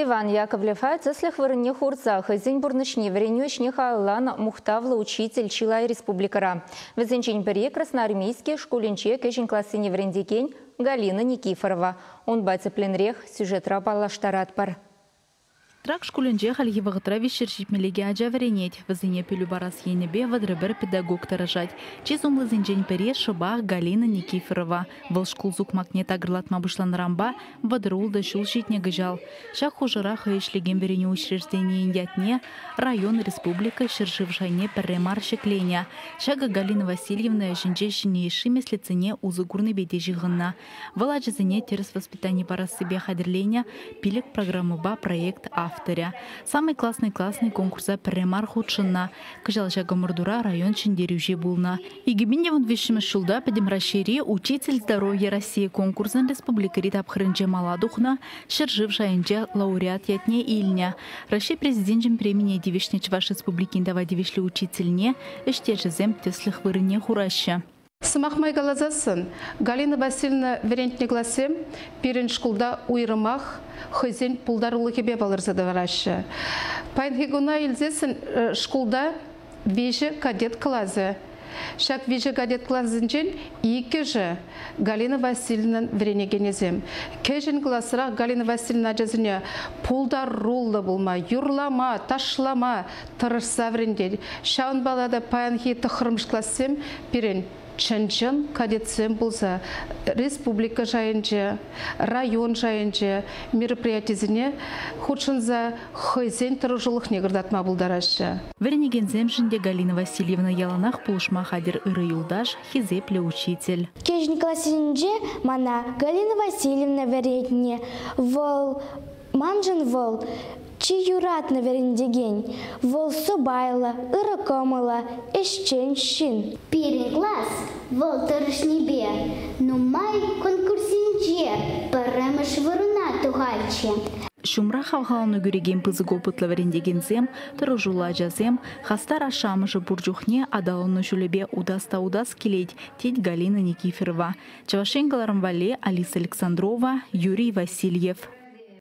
Иван Яковлева тӗслӗх вырӑнне хурса хӑйсен пурнӑҫне вӗренӳ ӗҫне халалланӑ мухтавлӑ учитель чылай республикӑра. Вӗсенчен пӗри Красноармейски шкулӗнче кӗҫӗн классене вӗрентекен Галина Никифорова. Унпа тӗплӗнрех сюжетра паллаштаратпӑр. Трак шкулӗнче хальхи вӑхӑтра 372 ача вӗренет. Вӗсене пӗлӳ парас енӗпе 31 педагог тӑрӑшать. Чи сумлисенчен пӗри шӑпах Галина Никифорова. Вӑл шкул сукмакне такӑрлатма пуҫланӑранпа 36 ҫул ҫитнӗ кӑҫал. Ҫак хушӑра хӑй ӗҫлекен вӗренӳ учрежденийӗн ятне район, республика, ҫӗршыв шайне пӗрре мар ҫӗкленӗ. Ҫакӑ Галина Васильевна ӗҫӗнче ҫӗнӗ йышши меслетсене усӑ курнипе те ҫыхӑннӑ. Вӑл ачасене тӗрӗс воспитани парассипе хатӗрленӗ пилӗк программӑпа проект авторӗ. «Самый классный классный» конкурса пӗрре мар хутшӑннӑ. Кӑҫал ҫак ӑмӑртура район ҫӗнтерӳҫи пулнӑ. 2013 ҫулта Пӗтӗм Раҫҫейри «Учитель здоровья России» конкурсӑн республикӑри тапхӑрӗнче мала тухнӑ, ҫӗршыв шайӗнче лауреат ятне илнӗ. Раҫҫей Президенчӗн премине тивӗҫнӗ Чӑваш Республикин тава тивӗҫлӗ учительне ӗҫтешӗсем тӗслӗх вырӑнне хураҫҫӗ. Сӑмах май каласассӑн, Галина Васильевна вӗрентнӗ классем пирӗн шкулта уйрӑмах хӑйсен пултарулӑхӗпе палӑрса тӑраҫҫӗ. Паянхи куна илсессӗн шкулта 3 кадет класӗ. Ҫак 3 кадет класӗнчен иккӗшӗ Галина Васильевнӑн вӗренекенӗсем. Кӗҫӗн класрах Галина Васильевна ачасене пултаруллӑ пулма, юрлама, ташлама тӑрӑшса вӗрентет. Ҫавӑнпа та паянхи 9-мӗш классем пирӗн чӑн-чӑн кадетсем пулса республика шайӗнче, район шайӗнче мероприятисене хутшӑнса хӑйсен тӑрӑшулӑхне кӑтартма пултараҫҫӗ. Вӗренекенсемшӗн те Галина Васильевна яланах пулӑшма хатӗр ырӑ юлташ, хисеплӗ учитель. Кӗҫӗн классенче мана Галина Васильевна вӗрентнӗ. Вӑл маншӑн вӑл чи юратнӑ вӗрентекен. Вӑл сӑпайлӑ, ырӑ кӑмӑллӑ, ӗҫчен ҫын. Пирӗн класс вӑл тӑрӑшнипе нумай конкурссенче пӗрремӗш вырӑна тухатчӗ. Ҫумра хавхалану кӳрекен пысӑк опытлӑ вӗрентекенсем, тӑрӑшуллӑ ачасем, хастар ашшӗ-амӑшӗ пур чухне аталану ҫулӗпе утас та утас килет, тет Галина Никифорова. Чӑваш Ен кӑларӑм валли Алиса Александрова, Юрий Васильев.